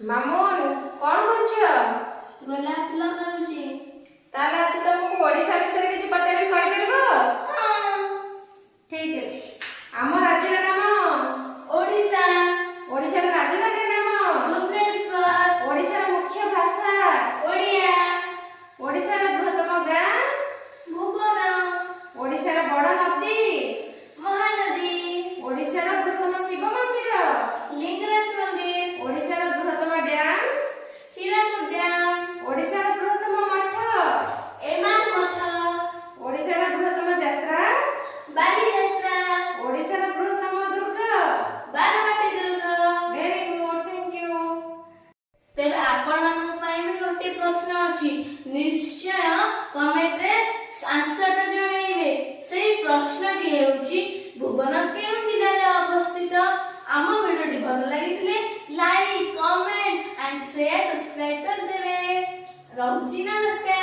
ମାମୁନ, କଣ କରୁଛ? ଗୋଲାପ ଫୁଲ ଖାଉଛି। ତାହେଲେ ଆଜି ତମକୁ ଓଡିଶା ବିଷୟରେ କିଛି ପଚାରିବି, କହିପାରିବ? ହଁ। ଠିକ ଅଛି। ଆମ ରାଜ୍ୟର ନାମ? ଓଡ଼ିଶା। ଓଡିଶାର ରାଜଧାନୀର ନାମ? ଭୁବନେଶ୍ୱର। ଓଡିଶାର ମୁଖ୍ୟ ଭାଷା? ଓଡ଼ିଆ। ଓଡିଶାର ବୃହତ୍ତମ ଗାଁ? ଭୁବନ। ଓଡିଶାର ବଡ ନଦୀ? ମହାନଦୀ। ଓଡିଶାର ବୃହତ୍ତମ ଶିବ ମନ୍ଦିର? ଲିଙ୍ଗରାଜ ମନ୍ଦିର। ଓଡିଶାର ବୃହତ୍ତମ ଡ୍ୟାମ? ହୀରାକୁଦ ଡ୍ୟାମ। ଓଡିଶାର ବୃହତ୍ତମ ମଠ? ଏମାର ମଠ। ଓଡିଶାର ବୃହତ୍ତମ ଯାତ୍ରା? ବାଲିଯାତ୍ରା। ଓଡିଶାର ବୃହତ୍ତମ ଦୁର୍ଗ? ବାରବାଟୀ ଦୁର୍ଗ। Very good, thank you. ତେବେ ଆପଣମାନଙ୍କ ପାଇଁ ବି ଗୋଟିଏ ପ୍ରଶ୍ନ ଅଛି। ନିଶ୍ଚୟ କମେଣ୍ଟରେ ଆନ୍ସରଟା ଜଣେଇବେ। ସେଇ ପ୍ରଶ୍ନଟି ହେଉଛି, ଭୁବନ କେଉଁ ଜିଲ୍ଲାରେ ଅବସ୍ଥିତ? ଆମ ଭିଡିଓଟି ଭଲ ଲାଗିଥିଲେ like, comment and share, subscribe କରିଦେବେ। ରହୁଛି, ନମସ୍କାର।